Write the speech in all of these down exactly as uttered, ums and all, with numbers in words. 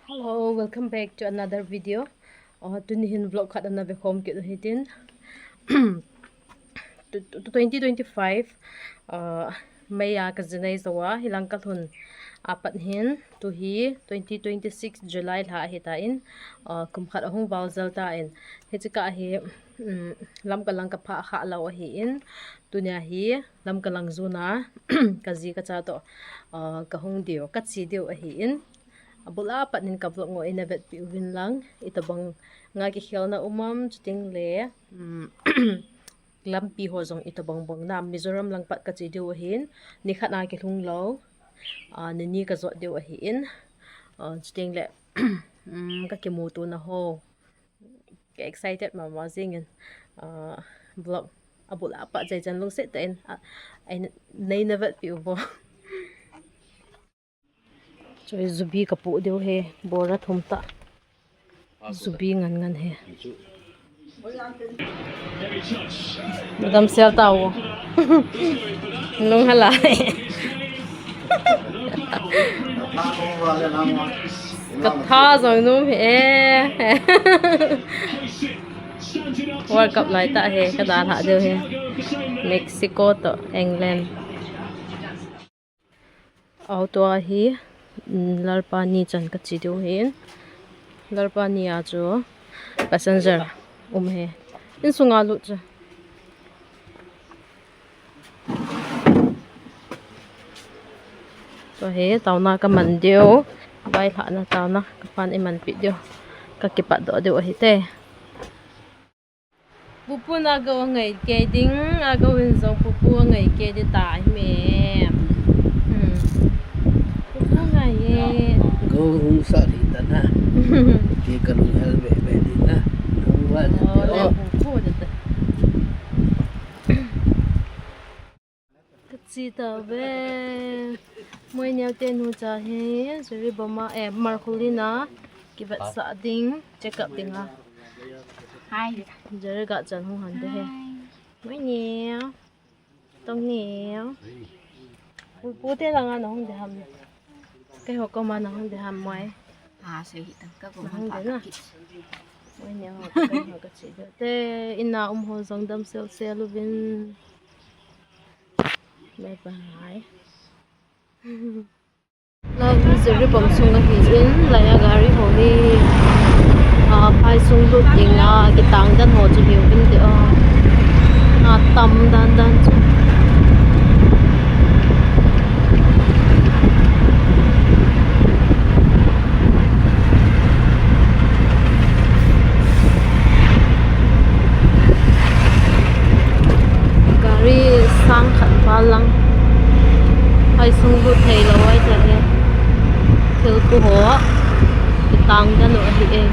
Hello, welcome back to another video. Uh, tuni hin vlog khat ana vekhom kit u hitin. Tu-, tu-, twenty twenty-five, uh, May a kajinei jou a, hilang kalhun apat hin, tu hi twenty twenty-six July lha ahitan, uh, kum khat ahung val jel tan. Hiche kah hi, um, Lamka lang kaphah khalou ahin, tunia hi Lamka lang jona kaji kacha toh, uh, kahung diu, kache diu ahin. Abul apat in ka vlog ho ina vetpi uvin lang, itobang a kikhelna um am, chuteng le, um, lampi ho jong itobang bang na, Mizoram lang pat kache diu ahin, nikhat a kilhung lou, ah, nini kajot diu ahin, ah, chuteng le, um, kakimuto na ho. Ka excited mama jingin, ah, vlog abul apat jeh chun lungset tah in, ah, nei na vetpi uvo. Choi, jubi kapoh diu hi, bora thum tah. Jubi ngan ngan hi. Damsel tao. Lung hala. Katha jong nom hi e. World Cup lai tah hi, kadalhah diu hi. Mexico toh England. Auto a hi, mm, Lalpa ni chan kache diu hin. Lalpa ni a chu passenger um hi. Insunga lut chu. Tua hi taona kaman diu. Vailhahna taona kaphan eimanpi diu. Kakipat doh diu ahite. Pupu na gou angai kei ding, agou in jong pupu angai kei ding ta hi me. Hmm. Pupu angai e. Gou hung sa ri ta na. Ti ka lunghel be be ding na. Hung va na. Oh, le pupu de ta. Kache tauve. Moi neo te nu cha hi, Jiribam a, eh, Markhulin a kivetsah ding, check up ding a. Hai. Jiribam chan hung han de hi. Moi neo. Tong neo. Pu, pu te langa nahung de ham. Keiho koma nahung de ham moi. Ah, sei hi tang ka ko nahung de na. Moi neo, keiho kache de. Te, ina um ho jong damsel sel uvin. Bye bye. Lai hi Jiribam sung ahin, lai a gari ho hi, ah, phai sung lut ding a, kitang dan ho chu hiuvin ti a. Atam dan dan chu. Gari sang khat val lang. Phai sung lut thei lou ahi tah e. Thil pu ho. Kitang dan u ahi e.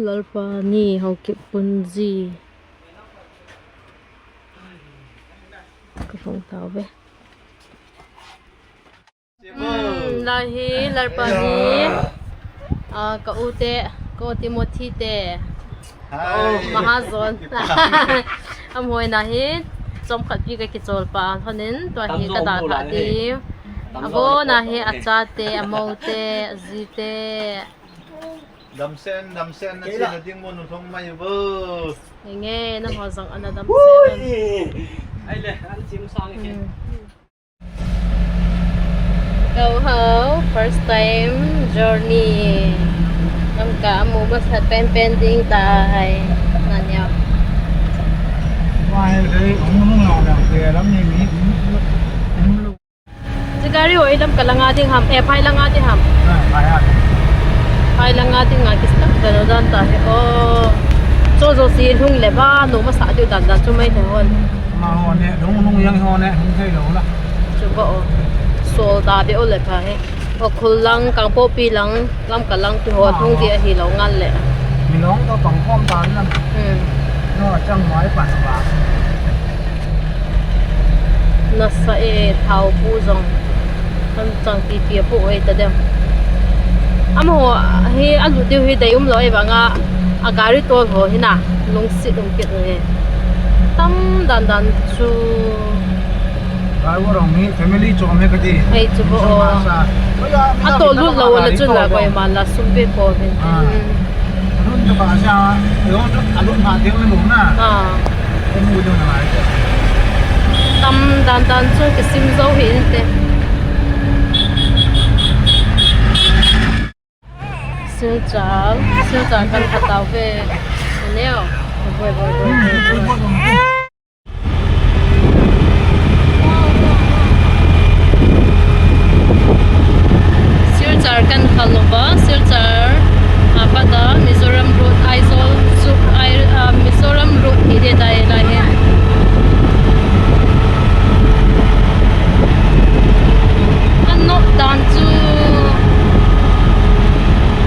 Lalpa ni Haokip Punji. Ka phong tauve. Hmm, lai hi Lalpa ni, ah, ka u te, ka u Timothy te. Hai. Mahajon. Amaho in ahi, chomkhat pi ka kichol pa. Lhonin, tua hi ka dalhah di. Abo na hi achate, amou te, aji te. Damsel, damsel, na chena ding mo nu thong mai bo. Nge, nangho jong ana damsel. Ai le, an chim sang ke. Hmm. Kau hau, first time journey. Lamka amu masat penpen ding tai. Naniao. Wah, eh, eh, ong nung lau lau, eh, lam ni mi, mm, mm, mm. Hiche gari ho hi Lamka langa ding ham, eh, phai langa ding ham. Ah, phai a. Phai langa dinga kistart dan u dan ta hi. Oh. Cho jo si lhung le ba, nom asa diu dan dan chu mai thei hon. Amaho ne, lhung, lhung jeng ho ne, hung thei lou la. Chu ba o. Sol da be o le pha hi. Ukhrul lang, Kangpokpi lang, Lamka lang ti ho, ah, lhung di ahi lou ngal le. Milong to pang khom tan lam. Hmm. No, chang mai pan ba. Nasa e, thao pu jong. Kan chang pipi a pu oi ta dem. Amaho hi alut diu hi dei um lou e, banga a gari tol ho hi na lungsit um kit e. Tam dan dan chu. Driver hong hi family chom he kati. Ei chu bo. Sa, sa. A to lut lou la chun la koi ma la sum pe po hin. Ah. Alun to pa sa, alun, alun pha ding le lung na. Ah. Em mu ding na lai. Tam dan dan chu kisim jou hi inte. Silchar, Silchar kan kha tau ve. Neo. Boi, boi, boi, boi, boi. Silchar kan kha lou va, Silchar a pat a Mizoram Road, Aizawl, Suk, Ai-, a, Mizoram Road hi de dai lai he. An nok dan chu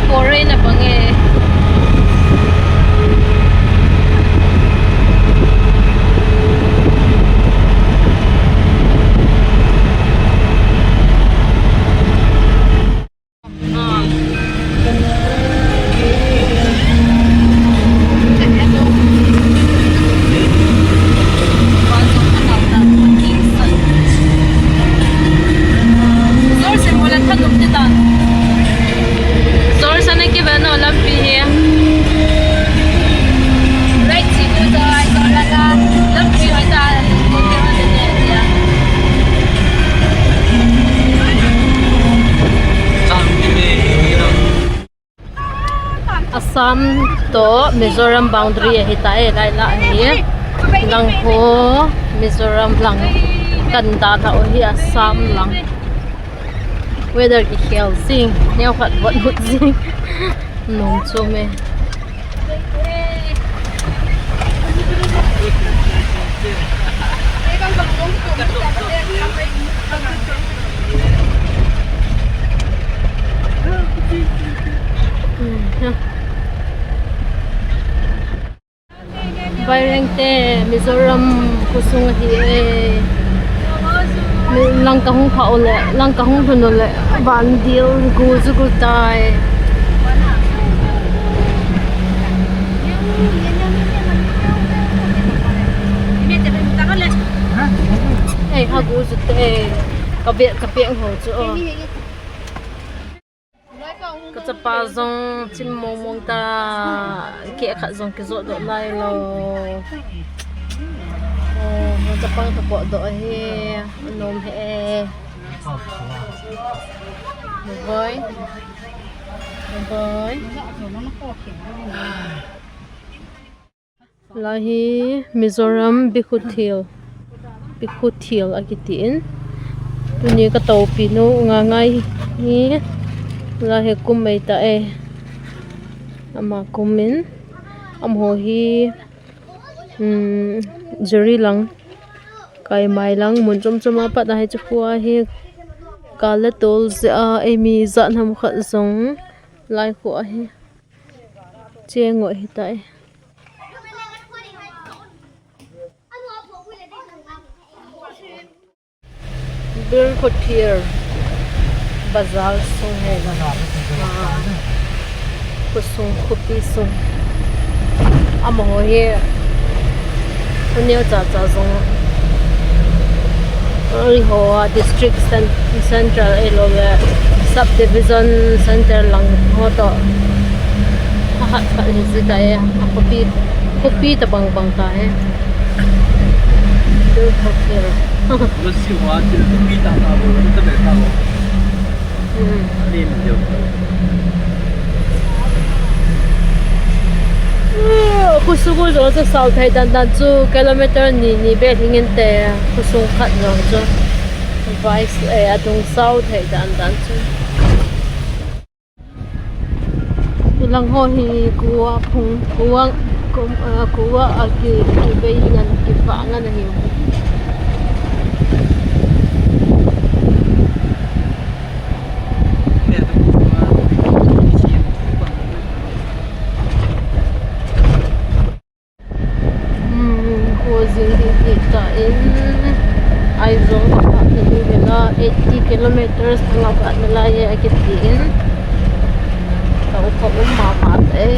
foreign a bang e. Zor se mola thanop te tan. Zor sa na ki ba no lampi hi. Right si ko to ai ko la la. Lampi ai ta ko te ma te ne ya. Assam to Mizoram boundary ahi ta e, lai la hi. Lang ho Mizoram lang kan da tha o hi Assam lang. Weather kikhel jing, neo khat vot mut jing. Nung chu me. Bairengte Mizoram khosung ahi e. Mi, lang kahung pha u le, lang kahung lhun u le, van dil gu chu gu tai. Ei, ha gu chu te, ka be, ka peng ho chu o. Ka chapa jong chim mong mong ta, keh khat jong kijot doh nai lou. Oh, ka chapa ka pot doh ahi, anom he. Bye bye. Bye bye. Lai hi Mizoram Bikhuthil, Bikhuthil akiti in. Tuni ka topi nu nga ngai hi. Lai hi kum mai ta e. Ama kum in. Amaho hi, um, Jiri lang, Kaimai lang, mun chom chom a pat a hi chu khu ahi. Kal le tol jeh a, eimi jat ham khat jong lai khu ahi. Cheng u ahi ta e. Birkhuthil bazar sung hi. Ah, khosung, khopi sung. Amaho hi. Aneo cha cha jong. Eiho a district cen-, central ahilou le subdivision center lang ho toh. Ahat khat hi ji ta e, a khopi, khopi tabang bang ta e. Birkhuthil. Lasi ho a thil khopi ta ta ho, ta be ta ho. Hmm. Khosung u jong chu sao thei dan dan chu kilometer ni, ni beh hing inte, khosung khat jong chu. Vai, eh, adung sao thei dan dan chu. Lang ho hi kua phung, kua, kum, eh, kua a ki, kivei ngan, kivah ngan ahi. Hmm, kho jing ding ding ta in, Aizawl kha ni hi vela eighty kilometers Ka nalai e, akiti in. Ka u ka um mama e.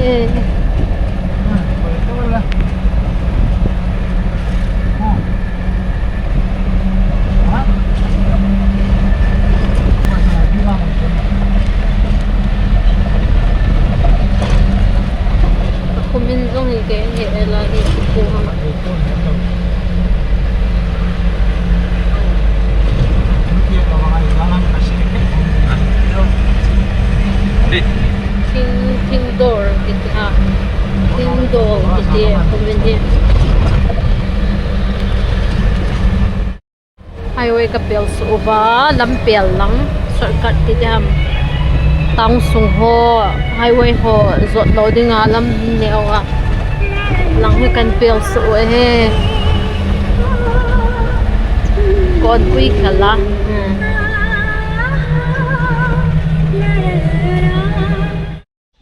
Ka kumin jong hi ke he ela hi ku ha. Thing, Thingdor kiti ha. Thingdor kiti kumin hi. Highway ka pel suh uva, lam pel lang, shortcut kiti ham. Town sung ho, highway ho, jot lou dinga lam neo a. Lang hi kan pel suh u ahi. Konpui kala. Hmm.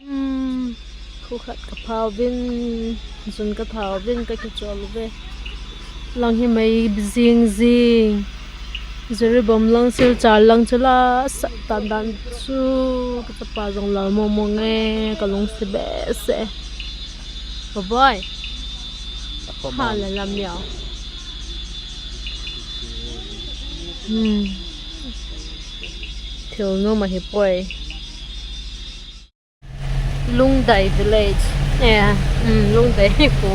Hmm, khu khat ka phauvin, jun ka thauvin, ka kichol uve. Lang hi mei jing jing. Jiribam lang, Silchar lang chu la sat tan dan chu, ka chapa jong lal mong mong e, ka lungsi behseh. Ka boy. Ha la lam yau. Hmm. Thil nom ahi poi. Lungdei village. Eh, um, Lungdei khu.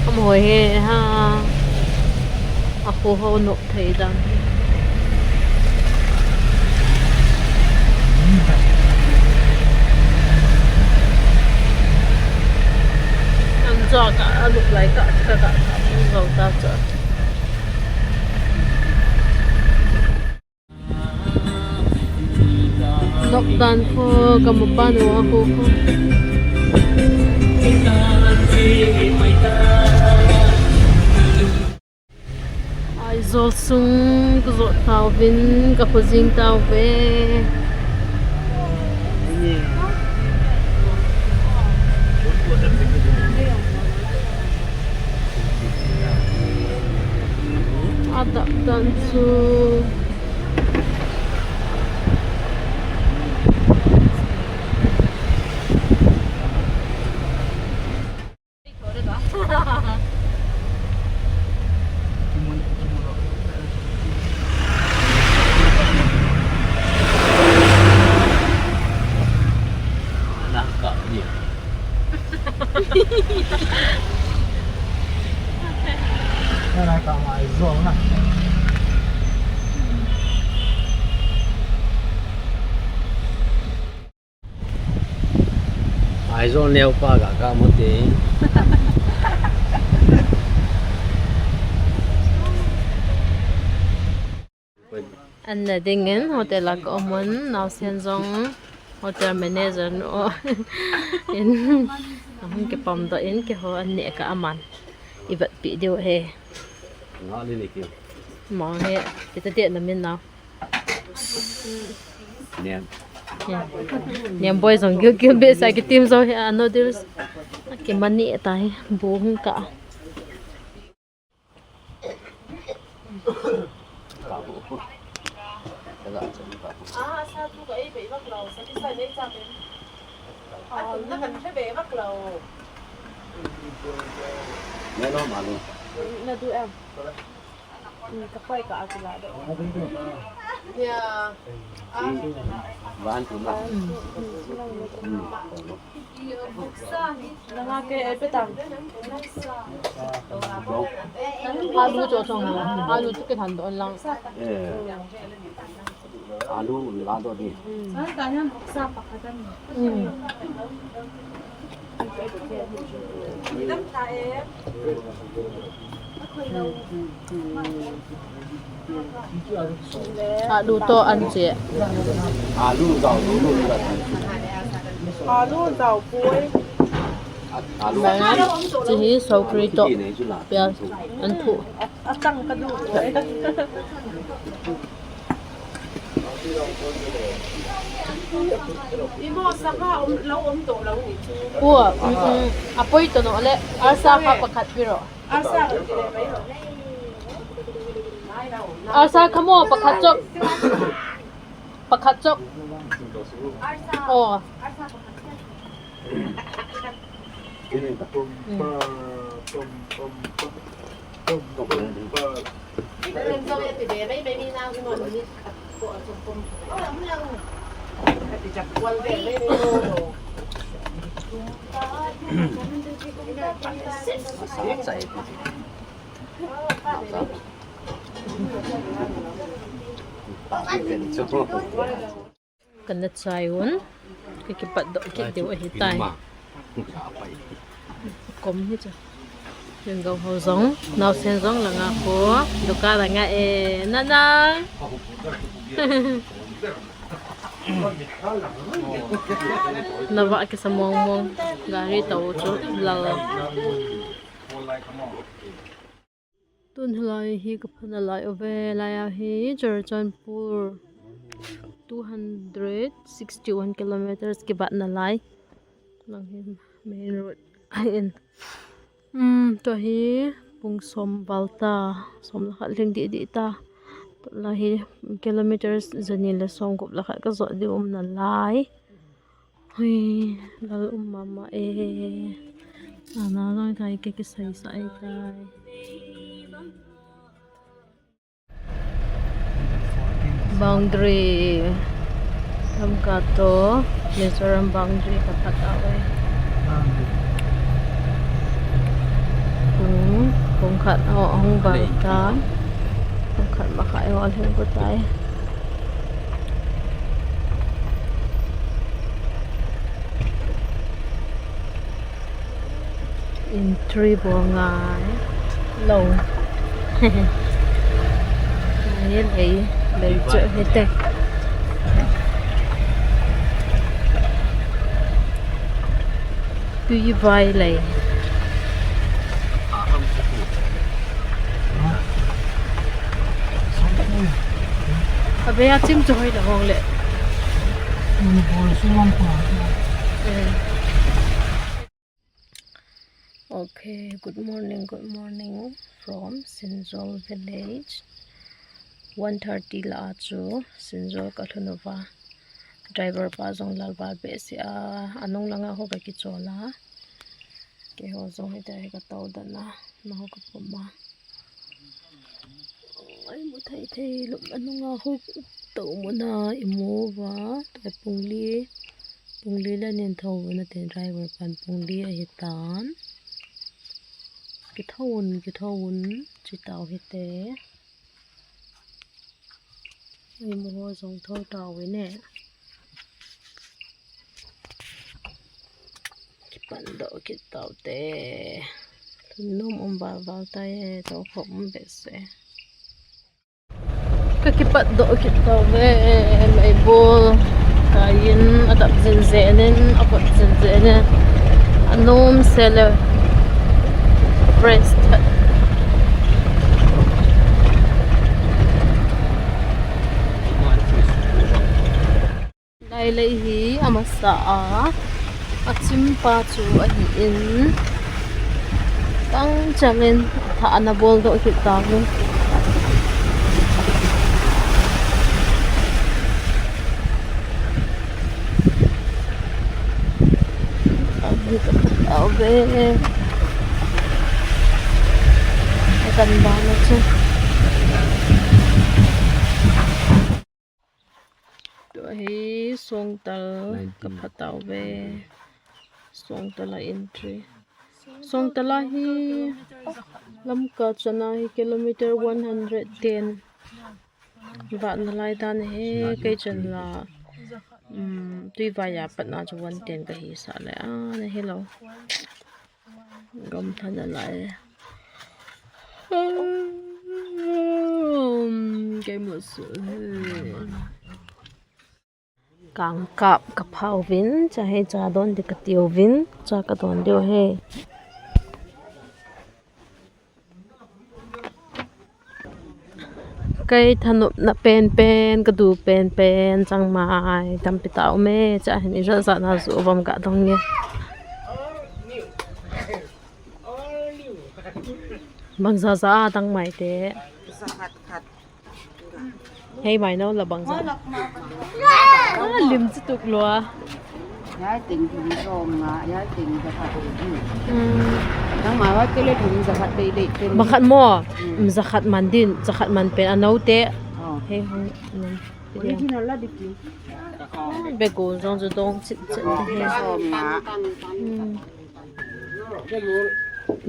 Amaho hi ha. A khu ho nop thei dan. An cha ka, a look like ka, ka, ka, ka, ka, ta cha. Lockdown khu ka mu pa nu a khu khu. Aizawl sung ka jot tauvin ka khu jing tauve. A dap dan chu. Aizawl neo pa ga ka mu te. An na ding in hotel a ka um un, naosen jong hotel manager nu in, ahung kipom doh in, keiho an neh ka aman i vetpi diu ahi. Nga le ni ki. Mang he, ita te na min nao. Nem. Nem boy jong gil gil be sa ki tim jong hi a noodles. Ki mani ta hi bu hung ka. Ah, sa tu ka ei bei bak lau, sa ti sa nei chang in. A tum na han hre be bak lau. Ne lo ma lo. Na du em. Ka poi ka a kila doh. Van tu na. Nanga ke e pe tang. Alu cho chong. Alu chu ke than doh lang. Alu la doh di. Alu to an che. Alu jao, alu jao. Alu jao poi. Alu. Chi hi sokri to. Piaz an thu. Atang ka du poi. Imo sanga um, lo um to lo ni chu. Ua, um, um, apoi to no le, arsa kha pakhat piro. Arsa lo ti le mai lo. Arsa kha mo pakhat chok. Khat chop. Oh. Kana chai un, ka kipat doh kit diu ahi tai. Kom hi chu. Yung gau ho jong, naosen jong langa ko, dukan langa e, nana. Nava kisa mong mong, gari tau chu lal. Tun hilai hi ka phan a lai uve, lai a hi Churachandpur two hundred sixty-one kilometers kibat na lai. Lang hi main road ahin. Um, tua hi pung som val ta, som le khat lhing didi ta. Tua lai hi kilometers jani le som gup le khat ka jot diu um na lai. Hui, lal um mama e. Ana jong kai ke kisai sa e kai. Boundary. Lamka to Mizoram boundary ka phat a e. Pung, pung khat a hung val ta. Pung khat ma khat a hung val ta e. Entry bol ngai lou. Ngai lei, lei chu hite. Tuivai lei. Abe a chim chu hoi le hong le. Manipur su lam pa. Eh. Okay, good morning, good morning from Sinzawl village. One thirty lah a chu Sinzawl ka lhun uva. Driver pa jong lal val behseh a, anung langa ho ka kichol a. Keiho jong hita hi ka tou dan a, na ho ka pom a. Ai, mu thei thei lum anunga huk tou muna i mu uva, tua pung li, pung li le nin tho na tin driver pan pung li ahi tan. Kitho un, kitho un, chi tau hite. Ai, mu ho jong tho tau ine. Kipan doh kit tau te. Lhun nom um val val tai e, tou khom um behseh. Ka kipat doh kit tau ve, meibol. Ka in a dap zen zen in, a vot zen zen in. A nom se le. Fresh that. Lai lei hi amasa a, achim pa chu ahin, tang changin athah ana bol doh kit tau. Ahi ka phat tau ve. Akan bana chu. Tua hi Songtal ka phat tau ve. Songtal a entry. Songtal a hi Lamka chana hi kilometer one hundred ten. Vat na lai dan hi kei chan la. Um, Tuivai a pat na chu one ten ka hi sa le a na hi lo. Gam than a lai. Um, kei mu su. Kang kap ka phau vin, cha hei cha don di ka tiu vin, cha ka don diu hei. Kei thanop na pen pen, ka du pen pen, chang mai, tampi tau me, cha hin i za za na zu vam ka dong nge. Bang za za tang mai te. Hei mai no la bang za. Lim chu tuk lou a. Yai teng thum som nga, yai teng jakhat. Hmm. Nangma hotel le thum jakhat dei dei ten. Bakhat mo. Hmm. Um, jakhat man din, jakhat man pen a nau te. Oh. Hei hong. Hmm. Original la diki. Bego jong chu dong chit chit te he. Som nga. Hmm.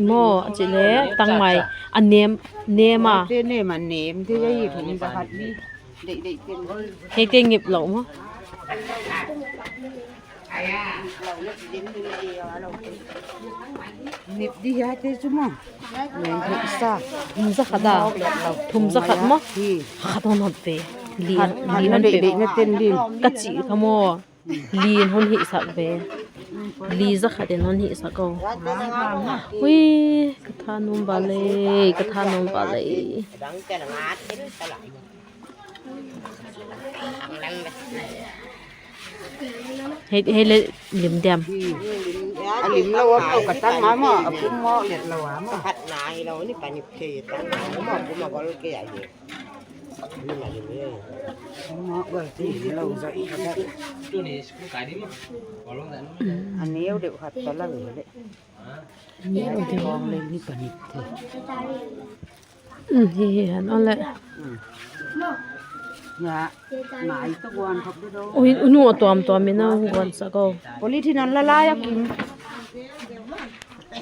Mo, chile, tangmai, a nem, nem a. Te nem a nem, te yai thum jakhat ni. Dei, dei, te. Hei te ngip lou mo. Ngip di ya te chu mo. Nem hisa. Thum jakhat a. Thum jakhat mo. Hi. Khat hon hon pe. Li, khat, khat li na hon dei, pe. Dei na ten din. Ka chi kha mo. Li in hon hih sak ve. Li jakhat in hon hih sak o. Ui, ka thanom vale, ka thanom vale. Hei, hei le lim dem. A lim lou a, ka tang ma ma, a pum mo let lou a ma. Khat na hi lou ni pani thei tang ma ma, pum a gol ke a hi. Aneo deuh khat tala ve le. Aneo deuh. Kong le ni pani te. Um, hi hi han ole. Um. Ya, nai to guan khop de do. Ui, unu atuam tuam ina guan sa ko. Polythene an la la ya kim.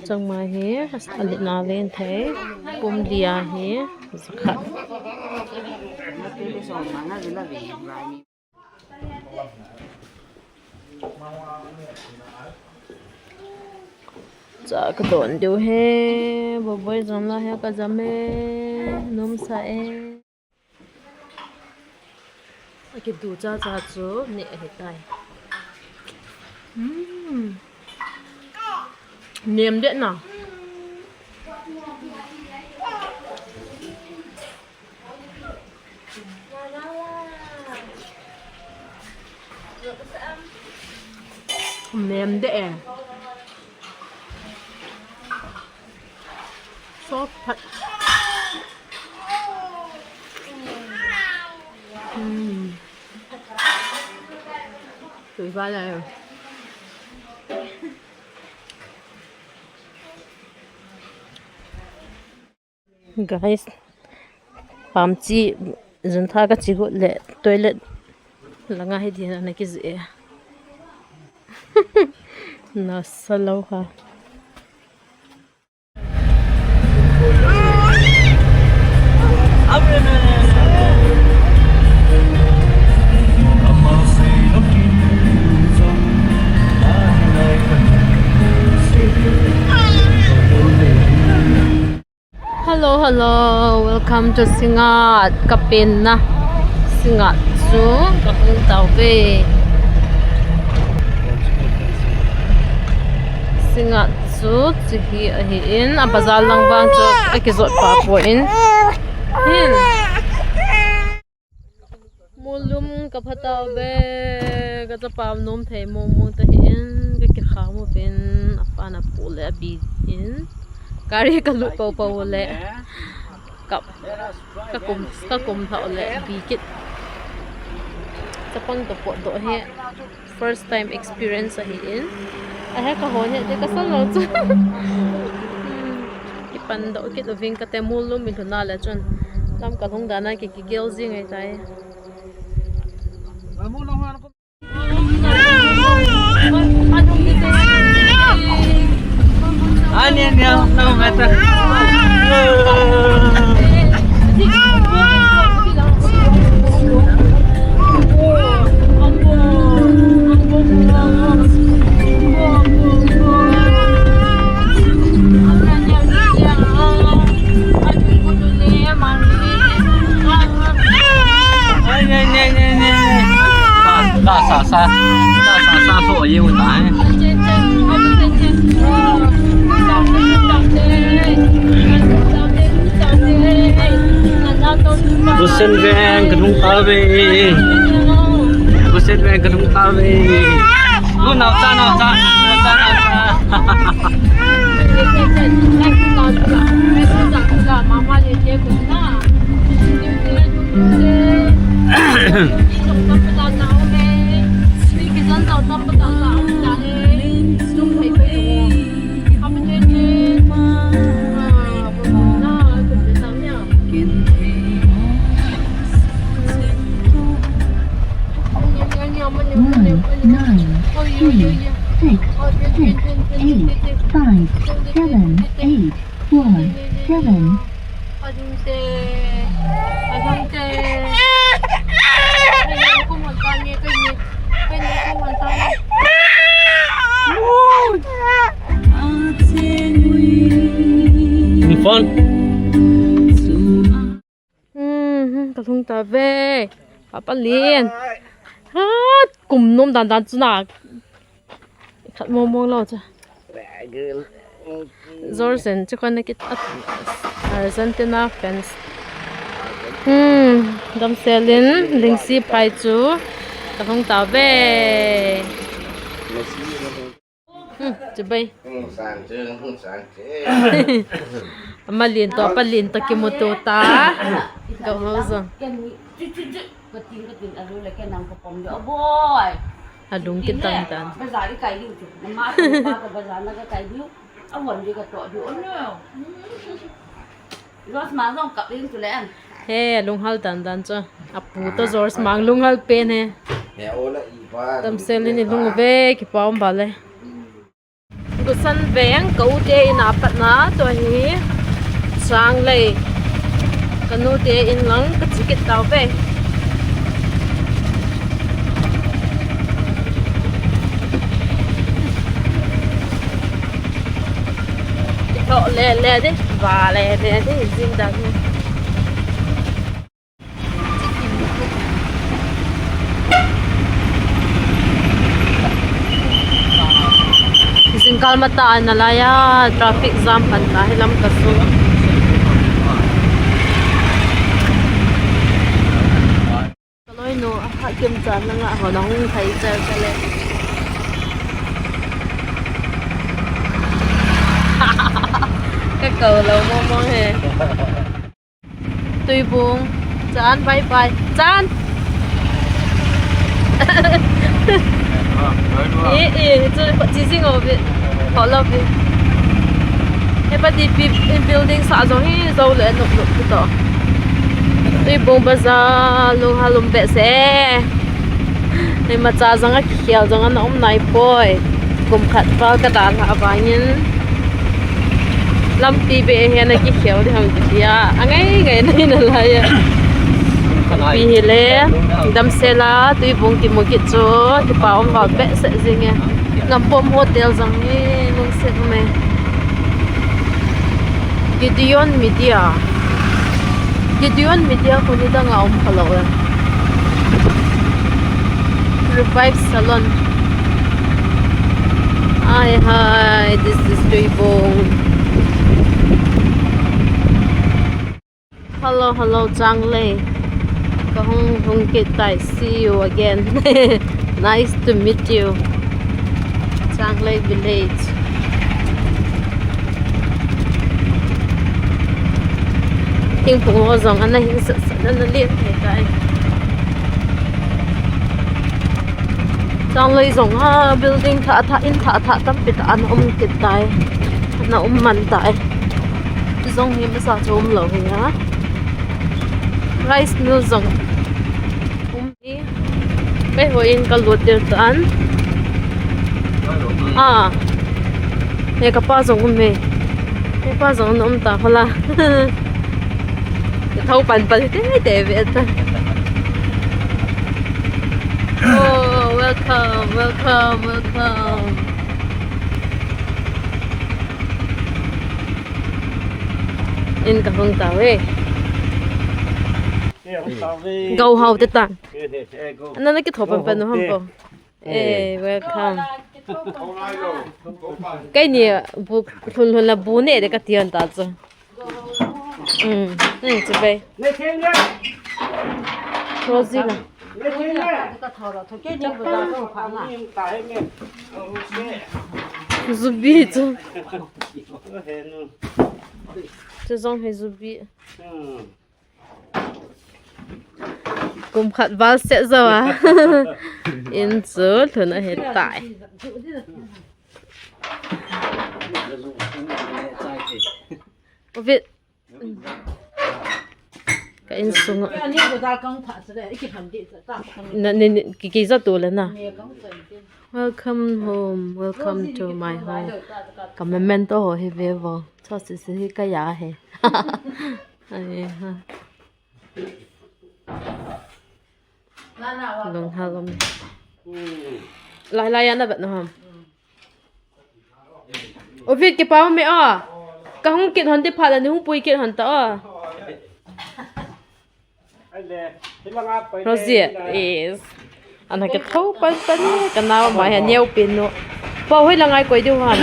Changmai hi, a let na len thei, pum dia hi, jakhat. Cha ka don diu he, boboi jong la he ka jam e, nom sa e. Akidu cha cha chu neh ahitai. Hmm. Nem deh na. Nem deh e. Soft phat. Hmm. Tui ba lai. Guys, pam chi, jun tha ka chi got le toilet langa hi ding ana kiji e. Nasa lou ha. Hello, hello, welcome to Singngat. Ka penna Singngat chu ka hung tauve. Singngat chu chu hi ahin, a bazar lang vang chu akijot pa poi. Hin. Mullum ka phatau ve, ka chapa nom thei mong mong ta hi in, ka kikha mo pen, a pan a pu le a bi in, gari ka lut pau pau le, ka, ka kum, ka kum thau le, bi kit. Chapang to pot do he. First time experience ahi in. Ahe ka hon he, te ka sa lo chu. Hmm. Kipan do kit uving ka te mul lum mi lhuna le chun. Lam ka lhung dana ki, ki gel ji ngai tai. Ani, ani, no matter. Sa, sa, sa, sa, sa, sa, so, ye, uta, eh. Busen veng, ka lhung tauve. Busen veng, ka lhung tauve. Lu, nau cha, nau cha, nau cha, nau cha. Nine, three, six, six, eight, five, seven, eight, four, seven. Phone. Hmm, hmm, ka lhung ta ve. Papa Lin. Ha, kum nom dan dan chu na. Khat mong mong lo chu. Jorgen chu kon kit at Argentina fans. Hmm, damsel in Lingsi phai chu ka lhung ta ve. Hmm, chibai. Hung san che, hung san che. Ama Lin to, apa Lin to kimuto ta. Go ho jong. Ken ni, chu, chu, chu. Ka ting, ka ting, alu le ken nang ka pom jo, boy. Alung kitan tan. Bazar i kai diu chu. Mama to, pa to bazar na ka kai diu. Avon di ka to diu. Oh no. Rose mang jong kap ding chu le an. He, lunghal dan dan chu. Apu to George mang lunghal pen he. He, ola i pa. Damsel in i lung ve, kipa um ba le. Gusan veng ka u te in a patna to hi Changlei. Ka nu te in lang ka chi kit tau ve. Kitho le le di, va le le di, jing dan hi. Jingkal mata ana laiya, traffic jam pan ta hi lam ka su. Ka loi nu, a ha kim cha na nga ho na hung thai cha cha le. Ka ko lo mo mo he. Tuibung. Chan, bye bye. Chan. Eh, eh, chu chi jing o ve. Ho lo ve. He pa di pi, building sa jong hi jo le nup nup tu to. Tuibung bazar lunghal um behseh. Hei macha jong a kikhel jong ana um nai poi. Kum khat val ka dalha avangin lampi beh hi ana kikhel di ham kiti a, angai ngai na hi na lai a. Pi hi le, damsel a Tuibung kimu kit chu, kipa um val behseh jing e. Ngampom Hotel jong hi lungset um e. Gideon Media. Gideon Media kho ni dang a um kha lo e. Revive Salon. Hi, hi, this is Tuibung. Hello, hello, Changlei. Ka hung hung kit tai. See you again. Nice to meet you. Changlei Village. Thingphung ho jong ana hin sat sat ana lien thei tai. Changlei jong a building thah thah, in thah thah tampi tah ana um kit tai. Ana um man tai. Jong hi masa chu um lo hi a. Rice mill jong um. Kei hoi in ka lut tir tan. Ah. He ka pa jong um e. He pa jong um ta hola. Ka thau pan pan te te ve ta. Oh, welcome, welcome, welcome. In ka hung ta ve. Gau hau te tan. Ana na kitho pan pan ham ko. Eh, welcome. Kei ni bu lhun lhun la bu ne de ka tion ta chu. Um, um, chu ve. Rosie na. Zubi chu. Chu jong hi zubi. Kum khat val set jo a. In chu lhun ahi tai. Ovit. Insung. Ani ko da kang pha se le, iki phan di sa ta kang. Na ni ni ki ki za tu le na. Ne kang sa ti. Welcome home. Welcome to my home. Ka memento ho hi ve vo. Cho si si hi ka ya he. Ai ha. Lung ha lom. Lai lai ana vet na ham. Ovid, kipa me a. Ka hung kit hon ti phat le ni hung pui kit hon ta a. Rosie, yes. Ana ke tho pan pan ni, ka nau ma he neo pin no. Pa hoi la ngai koi diu han.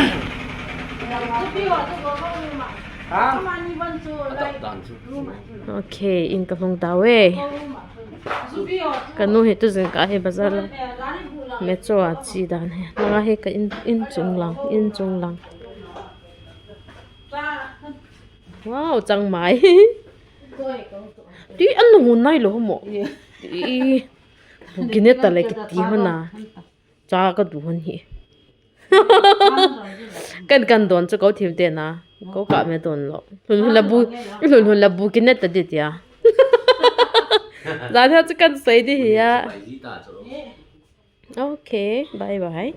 Okay, in ka hung ta we. Ka nu hi tu jing ka hi bazar la. Me cho a chi dan hi. Langa hi ka in, in chung lang, in chung lang. Wow, chang mai. Ti an nu nai lo mo. I. Kine ta le kiti hona. Cha ka du hon hi. Kan kan don chu ko thim te na. Ko ka me don lo. Hun hun la bu. Hun hun la bu kine ta di tia. Za tha chu kan sei di hi ya. Okay, bye bye.